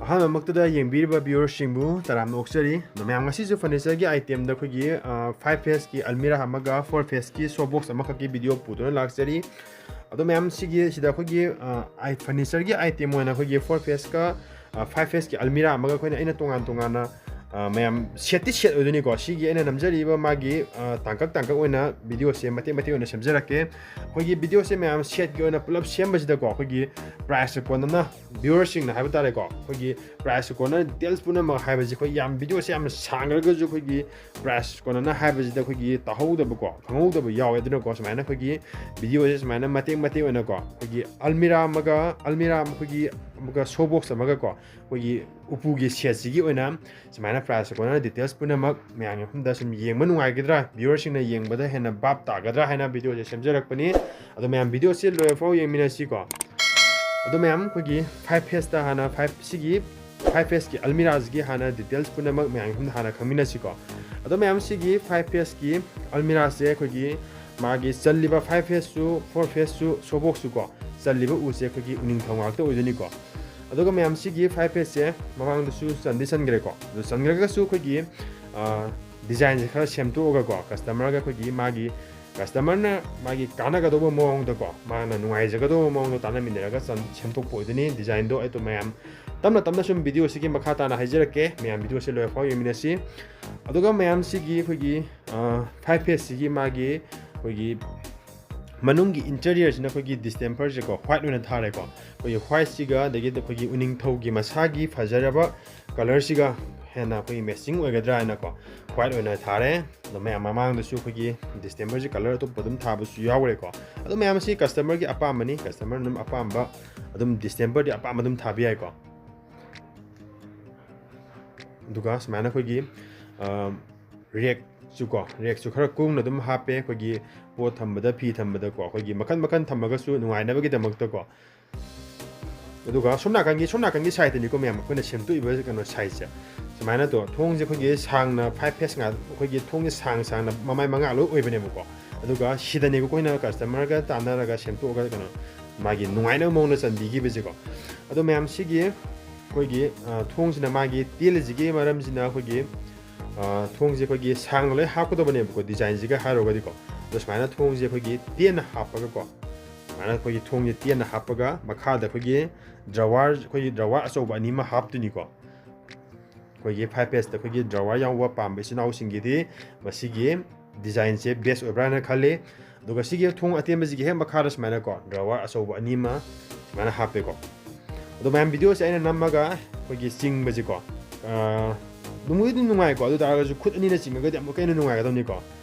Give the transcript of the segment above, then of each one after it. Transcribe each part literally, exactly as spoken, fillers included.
ꯑꯍꯥꯟꯕꯃꯛꯇꯗ ꯌꯦꯡꯕꯤꯔꯤꯕ viewerꯁꯤꯡꯕꯨ ꯇꯔꯥꯝꯅ ꯑꯣꯛꯆꯔꯤ꯫ ꯑꯗꯣ ꯃꯌꯥꯝ, ꯉꯁꯤꯁꯨ furnitureꯒꯤ itemꯗ ꯑꯩꯈꯣꯏꯒꯤ, ꯑ, five faceꯀꯤ ꯑꯜꯃꯤꯔꯥ ꯑꯃꯒ four faceꯀꯤ show box ꯑꯃꯈꯛꯀꯤ video ꯄꯨꯗꯨꯅ ꯂꯥꯛꯆꯔꯤ꯫ ꯑꯗꯣ ꯃꯌꯥꯝ, ꯁꯤꯒꯤ, ꯁꯤꯗ ꯑꯩꯈꯣꯏꯒꯤ, ꯑ, ꯑꯥꯏ-, furnitureꯒꯤ item ꯑꯣꯏꯅ ꯑꯩꯈꯣꯏꯒꯤ four faceꯀ, ꯑ, five faceꯀꯤ ꯑꯜꯃꯤꯔꯥ ꯑꯃꯒ ꯑꯩꯈꯣꯏꯅ, ꯑꯩꯅ ꯇꯣꯉꯥꯟ ꯇꯣꯉꯥꯟꯅ, ꯑ, ꯃꯌꯥꯝ, setꯇꯤ set ꯑꯣꯏꯗꯣꯏꯅꯤꯀꯣ꯫ ꯁꯤꯒꯤ ꯑꯩꯅ ꯅꯝꯖꯔꯤꯕ ꯃꯥꯒꯤ, ꯑ, ꯇꯥꯡꯀꯛ ꯇꯥꯡꯀꯛ ꯑꯣꯏꯅ videoꯁꯦ ꯃꯇꯦꯛ ꯃꯇꯦꯛ ꯑꯣꯏꯅ ꯁꯦꯝꯖꯔꯛꯀꯦ꯫ ꯑꯩꯈꯣꯏꯒꯤ videoꯁꯦ ꯃꯌꯥꯝ setꯀꯤ ꯑꯣꯏꯅ ꯄꯨꯂꯞ ꯁꯦꯝꯕꯁꯤꯗꯀꯣ, ꯑꯩꯈꯣꯏꯒꯤ priceꯁꯦ ꯀꯣꯟꯅꯅ viewerꯁꯤꯡꯅ ꯍꯥꯏꯕ ꯇꯥꯔꯦꯀꯣ, ꯑꯩꯈꯣꯏꯒꯤ priceꯁꯦ ꯀꯣꯟꯅ details ꯄꯨꯝꯅꯃꯛ ꯍꯥꯏꯕꯁꯦ, ꯑꯩꯈꯣꯏ ꯌꯥꯝ videoꯁꯦ ꯌꯥꯝꯅ ꯁꯥꯡꯈ꯭ꯔꯒꯁꯨ ꯑꯩꯈꯣꯏꯒꯤ price ꯀꯣꯟꯅꯅ ꯍꯥꯏꯕꯁꯤꯗ ꯑꯩꯈꯣꯏꯒꯤ ꯇꯥꯍꯧꯗꯕꯀꯣ, ꯈꯪꯍꯧꯗꯕ ꯌꯥꯎꯋꯦ꯫ ꯑꯗꯨꯅꯀꯣ, ꯁꯨꯃꯥꯏꯅ ꯑꯩꯈꯣꯏꯒꯤ videoꯁꯦ ꯁꯨꯃꯥꯏꯅ ꯃꯇꯦꯛ ꯃꯇꯦꯛ ꯑꯣꯏꯅꯀꯣ, ꯑꯩꯈꯣꯏꯒꯤ ꯑꯜꯃꯤꯔꯥ ꯑꯃꯒ, ꯑꯜꯃꯤꯔꯥ ꯑꯩꯈꯣꯏꯒꯤ ꯑꯃꯒ show box ꯑꯃꯒꯀꯣ, ꯑꯩꯈꯣꯏꯒꯤ ꯎꯄꯨꯒꯤ setꯁꯤꯒꯤ ꯑꯣꯏꯅ ꯁꯨꯃꯥꯏꯅ price ꯀꯣꯟꯅꯅ details ꯄꯨꯝꯅꯃꯛ ꯃꯌꯥꯝꯒꯤ ꯃꯐꯝꯗ ꯁꯨꯝ ꯌꯦꯡꯕ ꯅꯨꯡꯉꯥꯏꯒꯗ꯭ꯔꯥ, viewerꯁꯤꯡꯅ ꯌꯦꯡꯕꯗ ꯍꯦꯟꯅ ꯚꯥꯞ ꯇꯥꯒꯗ꯭ꯔꯥ ꯍꯥꯏꯅ videoꯁꯦ ꯁꯦꯝꯖꯔꯛꯄꯅꯤ꯫ ꯑꯗꯣ ꯃꯌꯥꯝ, videoꯁꯦ ꯂꯣꯏꯐꯥꯎ ꯌꯦꯡꯃꯤꯟꯅꯁꯤꯀꯣ꯫ ꯑꯗꯣ ꯃꯌꯥꯝ, ꯑꯩꯈꯣꯏꯒꯤ five faceꯇ ꯍꯥꯟꯅ five, ꯁꯤꯒꯤ five faceꯀꯤ ꯑꯜꯃꯤꯔꯥꯁꯤꯒꯤ ꯍꯥꯟꯅ details ꯄꯨꯝꯅꯃꯛ ꯃꯌꯥꯝꯒꯤ ꯃꯐꯝꯗ ꯍꯥꯟꯅ ꯈꯪꯃꯤꯟꯅꯁꯤꯀꯣ꯫ ꯑꯗꯣ ꯃꯌꯥꯝ, ꯁꯤꯒꯤ five faceꯀꯤ ꯑꯜꯃꯤꯔꯥꯁꯦ ꯑꯩꯈꯣꯏꯒꯤ ꯃꯥꯒꯤ ꯆꯜꯂꯤꯕ five faceꯁꯨ, four faceꯁꯨ, show boxꯁꯨ ꯀꯣ, ꯆꯜꯂꯤꯕ ꯎꯁꯦ ꯑꯩꯈꯣꯏꯒꯤ ꯎꯅꯤꯡꯊꯧ ꯉꯥꯛꯇ ꯑꯣꯏꯗꯣꯏꯅꯤꯀꯣ꯫ ꯑꯗꯨꯒ ꯃꯌꯥꯝ, ꯁꯤꯒꯤ five faceꯁꯦ ꯃꯃꯥꯡꯗꯁꯨ ꯆꯟꯗꯤ ꯆꯟꯈ꯭ꯔꯦꯀꯣ꯫ ꯑꯗꯨ ꯆꯟꯈ꯭ꯔꯒꯁꯨ ꯑꯩꯈꯣꯏꯒꯤ, ꯑ, designꯁꯦ ꯈꯔ ꯁꯦꯝꯗꯣꯛꯑꯒꯀꯣ, customerꯒ ꯑꯩꯈꯣꯏꯒꯤ ꯃꯥꯒꯤ, customerꯅ ꯃꯥꯒꯤ ꯀꯥꯟꯅꯒꯗꯧꯕ ꯃꯑꯣꯡꯗꯀꯣ, ꯃꯥꯅ ꯅꯨꯡꯉꯥꯏꯖꯒꯗꯧꯕ ꯃꯑꯣꯡꯗ ꯇꯥꯟꯅꯃꯤꯟꯅꯔꯒ ꯆꯟ-, ꯁꯦꯝꯗꯣꯛꯄ ꯑꯣꯏꯗꯣꯏꯅꯤ꯫ Designꯗꯣ ꯑꯩ ꯃꯌꯥꯝ ꯇꯞꯅ ꯇꯞꯅ ꯁꯨꯝ videoꯁꯤꯒꯤ ꯃꯈꯥ ꯇꯥꯅ ꯍꯥꯏꯖꯔꯛꯀꯦ꯫ ꯃꯌꯥꯝ, videoꯁꯦ ꯂꯣꯏꯐꯥꯎ ꯌꯦꯡꯃꯤꯟꯅꯁꯤ꯫ ꯑꯗꯨꯒ ꯃꯌꯥꯝ, ꯁꯤꯒꯤ ꯑꯩꯈꯣꯏꯒꯤ, ꯑ, five faceꯁꯤꯒꯤ ꯃꯥꯒꯤ ꯑꯩꯈꯣꯏꯒꯤ ꯃꯅꯨꯡꯒꯤ interiorꯁꯤꯅ ꯑꯩꯈꯣꯏꯒꯤ distemperꯁꯦꯀꯣ, white ꯑꯣꯏꯅ ꯊꯥꯔꯦꯀꯣ꯫ ꯑꯩꯈꯣꯏꯒꯤ whiteꯁꯤꯒ, ꯑꯗꯒꯤ ꯑꯩꯈꯣꯏꯒꯤ ꯎꯅꯤꯡꯊꯧꯒꯤ ꯃꯁꯥꯒꯤ ꯐꯖꯔꯕ colorꯁꯤꯒ ꯍꯦꯟꯅ ꯑꯩꯈꯣꯏꯒꯤ matching ꯑꯣꯏꯒꯗ꯭ꯔꯥ ꯍꯥꯏꯅꯀꯣ, white ꯑꯣꯏꯅ ꯊꯥꯔꯦ꯫ ꯑꯗꯣ ꯃꯌꯥꯝ, ꯃꯃꯥꯡꯗꯁꯨ ꯑꯩꯈꯣꯏꯒꯤ distemperꯁꯤ color ꯑꯇꯣꯞꯄ ꯑꯗꯨꯝ ꯊꯥꯕꯁꯨ ꯌꯥꯎꯈ꯭ꯔꯦꯀꯣ꯫ ꯑꯗꯣ ꯃꯌꯥꯝ, ꯁꯤ customerꯒꯤ ꯑꯄꯥꯝꯕꯅꯤ, customerꯅ ꯑꯗꯨꯝ ꯑꯄꯥꯝꯕ ꯑꯗꯨꯝ distemperꯗꯤ ꯑꯄꯥꯝꯕ ꯑꯗꯨꯝ ꯊꯥꯕ ꯌꯥꯏꯀꯣ꯫ ꯑꯗꯨꯒ ꯁꯨꯃꯥꯏꯅ ꯑꯩꯈꯣꯏꯒꯤ, ꯑ, rackꯁꯨ ꯀꯣ, rackꯁꯨ ꯈꯔ ꯀꯨꯡꯅ ꯑꯗꯨꯝ ꯍꯥꯞꯄꯦ꯫ ꯑꯩꯈꯣꯏꯒꯤ ꯄꯣꯠ ꯊꯝꯕꯗ, ꯐꯤ ꯊꯝꯕꯗꯀꯣ, ꯑꯩꯈꯣꯏꯒꯤ ꯃꯈꯟ ꯃꯈꯟ ꯊꯝꯃꯒꯁꯨ ꯅꯨꯡꯉꯥꯏꯅꯕꯒꯤꯗꯃꯛꯇꯀꯣ꯫ ꯑꯗꯨꯒ ꯁꯣꯝ ꯅꯥꯀꯟꯒꯤ, ꯁꯣꯝ ꯅꯥꯀꯟꯒꯤ sideꯇꯅꯤꯀꯣ ꯃꯌꯥꯝ, ꯑꯩꯈꯣꯏꯅ ꯁꯦꯝꯗꯣꯛꯏꯕ ꯀꯩꯅꯣ sideꯁꯦ꯫ ꯁꯨꯃꯥꯏꯅ ꯇꯣ, ꯊꯣꯡꯁꯦ ꯑꯩꯈꯣꯏꯒꯤ ꯁꯥꯡꯅ five face ꯉꯥꯛ, ꯑꯩꯈꯣꯏꯒꯤ ꯊꯣꯡꯁꯦ ꯁꯥꯡ ꯁꯥꯡꯅ ꯃꯃꯥꯏ ꯃꯉꯥ ꯂꯣꯏ ꯑꯣꯏꯕꯅꯦꯕꯀꯣ꯫ ꯑꯗꯨꯒ ꯁꯤꯗꯅꯦꯕ ꯑꯩꯈꯣꯏꯅ customerꯒ ꯇꯥꯟꯅꯔꯒ ꯁꯦꯝꯗꯣꯛꯑꯒ ꯀꯩꯅꯣ ꯃꯥꯒꯤ ꯅꯨꯡꯉꯥꯏꯅꯕ ꯃꯑꯣꯡꯗ ꯆꯟꯕꯤꯈꯤꯕꯁꯦꯀꯣ꯫ ꯑꯗꯣ ꯃꯌꯥꯝ, ꯁꯤꯒꯤ ꯑꯩꯈꯣꯏꯒꯤ ꯊꯣꯡꯁꯤꯅ ꯃꯥꯒꯤ ꯇꯦꯜꯂꯤꯁꯤꯒꯤ ꯃꯔꯝꯁꯤꯅ ꯑꯩꯈꯣꯏꯒꯤ ꯊꯣꯡꯁꯦ ꯑꯩꯈꯣꯏꯒꯤ ꯁꯥꯡꯅ ꯂꯣꯏ ꯍꯥꯞꯀꯗꯕꯅꯦꯕꯀꯣ, ꯗꯤꯖꯥꯏꯟꯁꯤꯒ ꯍꯥꯏꯔꯨꯔꯒꯗꯤꯀꯣ꯫ ꯑꯗꯣ ꯁꯨꯃꯥꯏꯅ ꯊꯣꯡꯁꯦ ꯑꯩꯈꯣꯏꯒꯤ ꯇꯦꯟꯅ ꯍꯥꯞꯄꯒꯀꯣ, ꯁꯨꯃꯥꯏꯅ ꯑꯩꯈꯣꯏꯒꯤ ꯊꯣꯡꯁꯦ ꯇꯦꯟꯅ ꯍꯥꯞꯄꯒ ꯃꯈꯥꯗ ꯑꯩꯈꯣꯏꯒꯤ ꯗ꯭ꯔꯋꯥꯔ, ꯑꯩꯈꯣꯏꯒꯤ ꯗ꯭ꯔꯋꯥꯔ ꯑꯆꯧꯕ ꯑꯅꯤ ꯑꯃ ꯍꯥꯞꯇꯣꯏꯅꯤꯀꯣ꯫ ꯑꯩꯈꯣꯏꯒꯤ ꯐꯥꯏꯚ ꯐꯦꯁꯇ ꯑꯩꯈꯣꯏꯒꯤ ꯗ꯭ꯔꯋꯥꯔ ꯌꯥꯎꯕ ꯄꯥꯝꯕ ꯏꯆꯤꯟ ꯏꯅꯥꯎꯁꯤꯡꯒꯤꯗꯤ ꯃꯁꯤꯒꯤ ꯗꯤꯖꯥꯏꯟꯁꯦ ꯕꯦꯁ ꯑꯣꯏꯕ꯭ꯔꯥ ꯍꯥꯏꯅ ꯈꯜꯂꯤ꯫ ꯑꯗꯨꯒ ꯁꯤꯒꯤ ꯊꯣꯡ ꯑꯇꯦꯟꯕꯁꯤꯒꯤ ꯍꯦꯛ ꯃꯈꯥꯗ ꯁꯨꯃꯥꯏꯅꯀꯣ ꯗ꯭ꯔꯋꯥꯔ ꯑꯆꯧꯕ ꯑꯅꯤ ꯑꯃ ꯁꯨꯃꯥꯏꯅ ꯍꯥꯞꯄꯦꯀꯣ꯫ ꯑꯗꯣ ꯃꯌꯥꯝ, ꯚꯤꯗꯤꯑꯣꯁꯦ ꯑꯩꯅ ꯅꯝꯃꯒ ꯑꯩꯈꯣꯏꯒꯤ ꯆꯤꯡꯕꯁꯦꯀꯣ, ꯅꯨꯡꯕꯨꯗꯤ ꯑꯗꯨꯝ ꯅꯨꯡꯉꯥꯏꯀꯣ, ꯑꯗꯨ ꯇꯥꯔꯒꯁꯨ ꯈꯨꯠ ꯑꯅꯤꯅ ꯆꯤꯡꯉꯒꯗꯤ ꯑꯃꯨꯛꯀ ꯍꯦꯟꯅ ꯅꯨꯡꯉꯥꯏꯒꯗꯕꯅꯤꯀꯣ꯫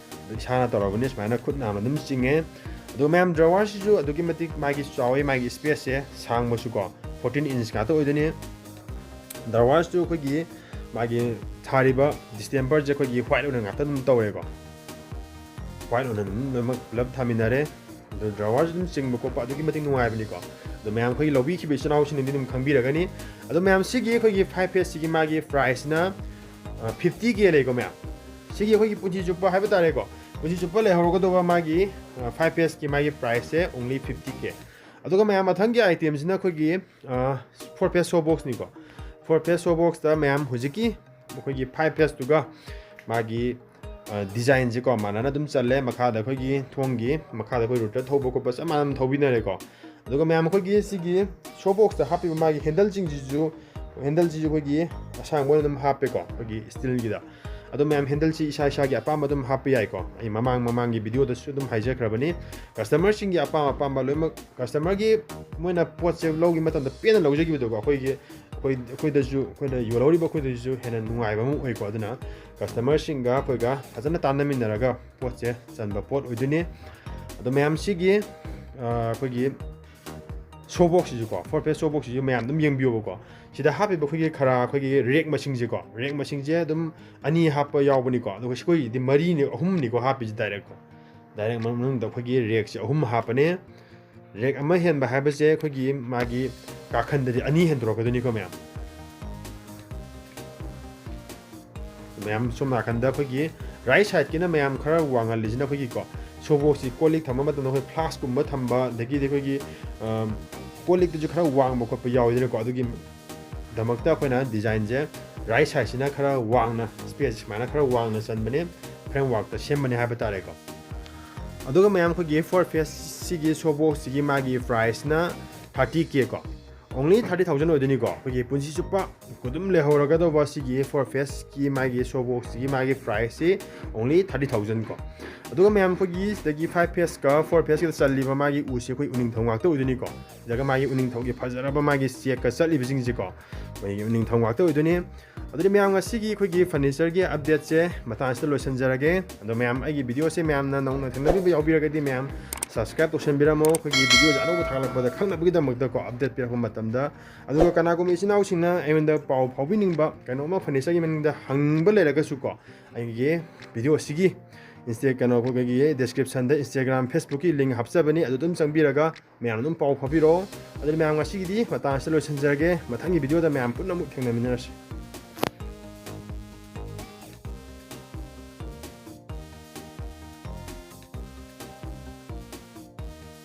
ꯑꯗꯣ ꯏꯁꯥꯅ ꯇꯧꯔꯕꯅꯤ, ꯁꯨꯃꯥꯏꯅ ꯈꯨꯠ ꯅꯥꯝꯅ ꯑꯗꯨꯝ ꯆꯤꯡꯉꯦ꯫ ꯑꯗꯣ ꯃꯌꯥꯝ, ꯗ꯭ꯔꯋꯥꯔꯁꯤꯁꯨ ꯑꯗꯨꯛꯀꯤ ꯃꯇꯤꯛ ꯃꯥꯒꯤ ꯆꯥꯎꯋꯤ, ꯃꯥꯒꯤ ꯏꯁꯄꯦꯁꯁꯦ ꯁꯥꯡꯕꯁꯨꯀꯣ ꯐꯣꯔꯇꯤꯟ ꯏꯟꯆ ꯉꯥꯛꯇ ꯑꯣꯏꯗꯣꯏꯅꯤ꯫ ꯗ꯭ꯔꯋꯥꯔꯁꯤꯁꯨ ꯑꯩꯈꯣꯏꯒꯤ ꯃꯥꯒꯤ ꯊꯥꯔꯤꯕ ꯗꯤꯁꯇꯦꯝꯄꯔꯁꯦ ꯑꯩꯈꯣꯏꯒꯤ ꯋꯥꯏꯠ ꯑꯣꯏꯅ ꯉꯥꯛꯇ ꯑꯗꯨꯝ ꯇꯧꯔꯦꯀꯣ꯫ ꯋꯥꯏꯠ ꯑꯣꯏꯅ ꯑꯗꯨꯝ ꯂꯣꯏꯅꯃꯛ ꯄꯨꯂꯞ ꯊꯥꯃꯤꯟꯅꯔꯦ꯫ ꯑꯗꯣ ꯗ꯭ꯔꯋꯥꯔꯁꯨ ꯑꯗꯨꯝ ꯆꯤꯡꯕ ꯈꯣꯠꯄ ꯑꯗꯨꯛꯀꯤ ꯃꯇꯤꯛ ꯅꯨꯡꯉꯥꯏꯕꯅꯤꯀꯣ꯫ ꯑꯗꯣ ꯃꯌꯥꯝ ꯑꯩꯈꯣꯏꯒꯤ ꯂꯧꯕꯤꯈꯤꯕ ꯏꯆꯤꯟ ꯏꯅꯥꯎꯁꯤꯡꯅꯗꯤ ꯑꯗꯨꯝ ꯈꯪꯕꯤꯔꯒꯅꯤ꯫ ꯑꯗꯣ ꯃꯌꯥꯝ, ꯁꯤꯒꯤ ꯑꯩꯈꯣꯏꯒꯤ ꯐꯥꯏꯚ ꯐꯦꯁꯁꯤꯒꯤ ꯃꯥꯒꯤ ꯄ꯭ꯔꯥꯏꯁꯁꯤꯅ ꯐꯤꯐꯇꯤ ꯀꯦ ꯂꯩꯀꯣ ꯃꯌꯥꯝ꯫ ꯁꯤꯒꯤ ꯑꯩꯈꯣꯏꯒꯤ ꯄꯨꯟꯁꯤ ꯆꯨꯞꯄ ꯍꯥꯏꯕ ꯇꯥꯔꯦꯀꯣ, ꯄꯨꯟꯁꯤ ꯆꯨꯞꯄ ꯂꯩꯍꯧꯔꯒꯗꯧꯕ ꯃꯥꯒꯤ ꯐꯥꯏꯚ ꯐꯦꯁꯀꯤ ꯃꯥꯒꯤ ꯄ꯭ꯔꯥꯏꯁꯁꯦ only fifty K꯫ ꯑꯗꯨꯒ ꯃꯌꯥꯝ, ꯃꯊꯪꯒꯤ ꯑꯥꯏꯇꯦꯝꯁꯤꯅ ꯑꯩꯈꯣꯏꯒꯤ ꯐꯣꯔ ꯐꯦꯁ ꯁꯣ ꯕꯣꯛꯁꯅꯤꯀꯣ꯫ ꯐꯣꯔ ꯐꯦꯁ ꯁꯣ ꯕꯣꯛꯁꯇ ꯃꯌꯥꯝ ꯍꯧꯖꯤꯛꯀꯤ ꯑꯩꯈꯣꯏꯒꯤ ꯐꯥꯏꯚ ꯐꯦꯁꯇꯨꯒ ꯃꯥꯒꯤ ꯗꯤꯖꯥꯏꯟꯁꯦꯀꯣ ꯃꯥꯟꯅꯅ ꯑꯗꯨꯝ ꯆꯜꯂꯦ꯫ ꯃꯈꯥꯗ ꯑꯩꯈꯣꯏꯒꯤ ꯊꯣꯡꯒꯤ ꯃꯈꯥꯗ ꯑꯩꯈꯣꯏ ꯔꯨꯇꯔ ꯊꯧꯕ ꯈꯣꯠꯄ ꯆꯞ ꯃꯥꯟꯅꯅ ꯊꯧꯕꯤꯅꯔꯦꯀꯣ꯫ ꯑꯗꯨꯒ ꯃꯌꯥꯝ, ꯑꯩꯈꯣꯏꯒꯤ ꯁꯤꯒꯤ ꯁꯣ ꯕꯣꯛꯁꯇ ꯍꯥꯞꯄꯤꯕ ꯃꯥꯒꯤ ꯍꯦꯟꯗꯜꯁꯤꯡꯁꯤꯁꯨ, ꯍꯦꯟꯗꯜꯁꯤꯁꯨ ꯑꯩꯈꯣꯏꯒꯤ ꯑꯁꯥꯡꯕ ꯑꯣꯏꯅ ꯑꯗꯨꯝ ꯍꯥꯞꯄꯦꯀꯣ, ꯑꯩꯈꯣꯏꯒꯤ ꯁ꯭ꯇꯤꯜꯒꯤꯗ꯫ ꯑꯗꯣ ꯃꯌꯥꯝ, ꯍꯦꯟꯗꯜꯁꯤ ꯏꯁꯥ ꯏꯁꯥꯒꯤ ꯑꯄꯥꯝꯕ ꯑꯗꯨꯝ ꯍꯥꯞꯄ ꯌꯥꯏꯀꯣ꯫ ꯑꯩ ꯃꯃꯥꯡ ꯃꯃꯥꯡꯒꯤ ꯚꯤꯗꯤꯑꯣꯗꯁꯨ ꯑꯗꯨꯝ ꯍꯥꯏꯖꯈ꯭ꯔꯕꯅꯤ, ꯀꯁꯇꯃꯔꯁꯤꯡꯒꯤ ꯑꯄꯥꯝ ꯑꯄꯥꯝꯕ ꯂꯣꯏꯅꯃꯛ, ꯀꯁꯇꯃꯔꯒꯤ ꯃꯣꯏꯅ ꯄꯣꯠꯁꯦ ꯂꯧꯈꯤꯕ ꯃꯇꯝꯗ ꯄꯦꯟꯅ ꯂꯧꯖꯈꯤꯕꯗꯣꯀꯣ, ꯑꯩꯈꯣꯏꯒꯤ, ꯑꯩꯈꯣꯏ, ꯑꯩꯈꯣꯏꯗꯁꯨ, ꯑꯩꯈꯣꯏꯅ ꯌꯣꯜꯍꯧꯔꯤꯕ ꯑꯩꯈꯣꯏꯗꯁꯨ ꯍꯦꯟꯅ ꯅꯨꯡꯉꯥꯏꯕ ꯑꯃ ꯑꯣꯏꯀꯣ꯫ ꯑꯗꯨꯅ ꯀꯁꯇꯃꯔꯁꯤꯡꯒ ꯑꯩꯈꯣꯏꯒ ꯐꯖꯅ ꯇꯥꯟꯅꯃꯤꯟꯅꯔꯒ ꯄꯣꯠꯁꯦ ꯆꯟꯕ ꯄꯣꯠ ꯑꯣꯏꯗꯣꯏꯅꯤ꯫ ꯑꯗꯣ ꯃꯌꯥꯝ, ꯁꯤꯒꯤ ꯑꯩꯈꯣꯏꯒꯤ ꯁꯣ ꯕꯣꯛꯁꯁꯤꯁꯨꯀꯣ, ꯐꯣꯔ ꯐꯦꯁ ꯁꯣ ꯕꯣꯛꯁꯁꯤꯁꯨ ꯃꯌꯥꯝ ꯑꯗꯨꯝ ꯌꯦꯡꯕꯤꯌꯣꯕꯀꯣ꯫ ꯁꯤꯗ ꯍꯥꯞꯄꯤꯕ ꯑꯩꯈꯣꯏꯒꯤ ꯈꯔ, ꯑꯩꯈꯣꯏꯒꯤ ꯔꯦꯛ ꯃꯁꯤꯡꯁꯦꯀꯣ, ꯔꯦꯛ ꯃꯁꯤꯡꯁꯦ ꯑꯗꯨꯝ ꯑꯅꯤ ꯍꯥꯞꯄ ꯌꯥꯎꯕꯅꯤꯀꯣ꯫ ꯑꯗꯨꯒ ꯑꯩꯈꯣꯏꯒꯤꯗꯤ ꯃꯔꯤꯅꯤ, ꯑꯍꯨꯝꯅꯤꯀꯣ ꯍꯥꯞꯄꯤꯁꯦ ꯗꯥꯏꯔꯦꯛꯀꯣ꯫ ꯗꯥꯏꯔꯦꯛ ꯃꯅꯨꯡꯗ ꯑꯩꯈꯣꯏꯒꯤ ꯔꯦꯛꯁꯦ ꯑꯍꯨꯝ ꯍꯥꯞꯄꯅꯦ꯫ ꯔꯦꯛ ꯑꯃ ꯍꯦꯟꯕ ꯍꯥꯏꯕꯁꯦ ꯑꯩꯈꯣꯏꯒꯤ ꯃꯥꯒꯤ ꯀꯥꯈꯟꯗꯗꯤ ꯑꯅꯤ ꯍꯦꯟꯗꯣꯔꯛꯀꯗꯣꯏꯅꯤꯀꯣ ꯃꯌꯥꯝ꯫ ꯃꯌꯥꯝ, ꯁꯣꯝ ꯅꯥꯀꯟꯗ ꯑꯩꯈꯣꯏꯒꯤ ꯔꯥꯏꯠ ꯁꯥꯏꯠꯀꯤꯅ ꯃꯌꯥꯝ ꯈꯔ ꯋꯥꯡꯍꯜꯂꯤꯁꯤꯅ ꯑꯩꯈꯣꯏꯒꯤꯀꯣ, ꯁꯣ ꯕꯣꯛꯁꯁꯤ ꯀꯣꯜ ꯂꯤꯛ ꯊꯝꯕ ꯃꯇꯝꯗ ꯑꯩꯈꯣꯏ ꯐ꯭ꯂꯥꯁꯀꯨꯝꯕ ꯊꯝꯕ, ꯑꯗꯒꯤꯗꯤ ꯑꯩꯈꯣꯏꯒꯤ ꯀꯣꯜ ꯂꯤꯛꯇꯁꯨ ꯈꯔ ꯋꯥꯡꯕ ꯈꯣꯠꯄ ꯌꯥꯎꯋꯤꯗꯅꯀꯣ꯫ ꯑꯗꯨꯒꯤ ꯗꯃꯛꯇ ꯑꯩꯈꯣꯏꯅ ꯗꯤꯖꯥꯏꯟꯁꯦ ꯔꯥꯏꯠ ꯁꯥꯏꯠꯁꯤꯅ ꯈꯔ ꯋꯥꯡꯅ, ꯁ꯭ꯄꯦꯁ ꯁꯨꯃꯥꯏꯅ ꯈꯔ ꯋꯥꯡꯅ ꯆꯟꯕꯅꯦ, ꯐ꯭ꯔꯦꯝꯋꯥꯔꯛꯇ ꯁꯦꯝꯕꯅꯦ ꯍꯥꯏꯕ ꯇꯥꯔꯦꯀꯣ꯫ ꯑꯗꯨꯒ ꯃꯌꯥꯝ, ꯑꯩꯈꯣꯏꯒꯤ ꯐꯣꯔ ꯐꯦꯁ ꯁꯤꯒꯤ ꯁꯣ ꯕꯣꯛꯁꯁꯤꯒꯤ ꯃꯥꯒꯤ ꯄ꯭ꯔꯥꯏꯁꯅ ꯊꯥꯔꯇꯤ ꯀꯦ ꯀꯣ, ꯑꯣꯡꯂꯤ ꯊꯥꯔꯇꯤ ꯊꯥꯎꯖꯟ ꯑꯣꯏꯗꯣꯏꯅꯤꯀꯣ꯫ ꯑꯩꯈꯣꯏꯒꯤ ꯄꯨꯟꯁꯤ ꯆꯨꯞꯄ ꯑꯗꯨꯝ ꯂꯩꯍꯧꯔꯒꯗꯧꯕ ꯁꯤꯒꯤ ꯐꯣꯔ ꯐꯦꯁꯀꯤ ꯃꯥꯒꯤ ꯁꯣ ꯕꯣꯛꯁꯁꯤꯒꯤ ꯃꯥꯒꯤ ꯄ꯭ꯔꯥꯏꯁꯁꯤ ꯑꯣꯡꯂꯤ ꯊꯥꯔꯇꯤ ꯊꯥꯎꯖꯟ ꯀꯣ꯫ ꯑꯗꯨꯒ ꯃꯌꯥꯝ, ꯑꯩꯈꯣꯏꯒꯤ ꯁꯤꯗꯒꯤ ꯐꯥꯏꯚ ꯐꯦꯁꯀ ꯐꯣꯔ ꯐꯦꯁꯀꯤꯗ ꯆꯜꯂꯤꯕ ꯃꯥꯒꯤ ꯎꯁꯤ ꯑꯩꯈꯣꯏ ꯎꯅꯤꯡꯊꯧ ꯉꯥꯛꯇ ꯑꯣꯏꯗꯣꯏꯅꯤꯀꯣ꯫ ꯁꯤꯗꯒ ꯃꯥꯒꯤ ꯎꯅꯤꯡꯊꯧꯒꯤ ꯐꯖꯔꯕ ꯃꯥꯒꯤ ꯆꯦꯛꯀ ꯆꯠꯂꯤꯕꯁꯤꯡꯁꯤꯀꯣ, ꯑꯩꯈꯣꯏꯒꯤ ꯎꯅꯤꯡꯊꯧ ꯉꯥꯛꯇ ꯑꯣꯏꯗꯣꯏꯅꯤ꯫ ꯑꯗꯨꯗꯤ ꯃꯌꯥꯝ, ꯉꯁꯤꯒꯤ ꯑꯩꯈꯣꯏꯒꯤ ꯐꯔꯅꯤꯆꯔꯒꯤ ꯑꯞꯗꯦꯠꯁꯦ ꯃꯇꯥꯡꯁꯤꯗ ꯂꯣꯏꯁꯤꯟꯖꯔꯒꯦ꯫ ꯑꯗꯣ ꯃꯌꯥꯝ, ꯑꯩꯒꯤ ꯚꯤꯗꯤꯑꯣꯁꯦ ꯃꯌꯥꯝꯅ ꯅꯧꯅ ꯊꯦꯡꯅꯕꯤꯕ ꯌꯥꯎꯕꯤꯔꯒꯗꯤ ꯃꯌꯥꯝ ꯁꯕꯁꯀ꯭ꯔꯥꯏꯕ ꯇꯧꯁꯟꯕꯤꯔꯝꯃꯣ, ꯑꯩꯈꯣꯏꯒꯤ ꯚꯤꯗꯤꯑꯣꯁꯦ ꯑꯅꯧꯕ ꯊꯥꯒꯠꯂꯛꯄꯗ ꯈꯪꯅꯕꯒꯤꯗꯃꯛꯇꯀꯣ, ꯑꯞꯗꯦꯠ ꯄꯤꯔꯛꯄ ꯃꯇꯝꯗ꯫ ꯑꯗꯨꯒ ꯀꯅꯥꯒꯨꯝꯕ ꯏꯆꯤꯟ ꯏꯅꯥꯎꯁꯤꯡꯅ ꯑꯩꯉꯣꯟꯗ ꯄꯥꯎ ꯐꯥꯎꯕꯤꯅꯤꯡꯕ, ꯀꯩꯅꯣꯝꯃ ꯐꯔꯅꯤꯆꯔꯒꯤ ꯃꯅꯤꯡꯗ ꯍꯪꯅꯤꯡꯕ ꯂꯩꯔꯒꯁꯨꯀꯣ, ꯑꯩꯒꯤ ꯚꯤꯗꯤꯑꯣ ꯑꯁꯤꯒꯤ ꯏꯟꯁꯇꯦ-, ꯀꯩꯅꯣ, ꯑꯩꯈꯣꯏꯒꯤ ꯗꯤꯁꯀ꯭ꯔꯤꯞꯁꯟꯗ ꯏꯟꯁꯇꯥꯒ꯭ꯔꯥꯝ, ꯐꯦꯁꯕꯨꯛꯀꯤ ꯂꯤꯡ ꯍꯥꯞꯆꯕꯅꯤ, ꯑꯗꯨ ꯑꯗꯨꯝ ꯆꯪꯕꯤꯔꯒ ꯃꯌꯥꯝ ꯑꯗꯨꯝ ꯄꯥꯎ ꯐꯥꯎꯕꯤꯔꯛꯑꯣ꯫ ꯑꯗꯨꯗꯤ ꯃꯌꯥꯝ, ꯉꯁꯤꯒꯤꯗꯤ ꯃꯇꯥꯡ ꯑꯁꯤꯗ ꯂꯣꯏꯁꯤꯟꯖꯔꯒꯦ꯫ ꯃꯊꯪꯒꯤ ꯚꯤꯗꯤꯑꯣꯗ ꯃꯌꯥꯝ ꯄꯨꯟꯅ ꯑꯃꯨꯛ ꯊꯦꯡꯅꯃꯤꯟꯅꯔꯁꯤ꯫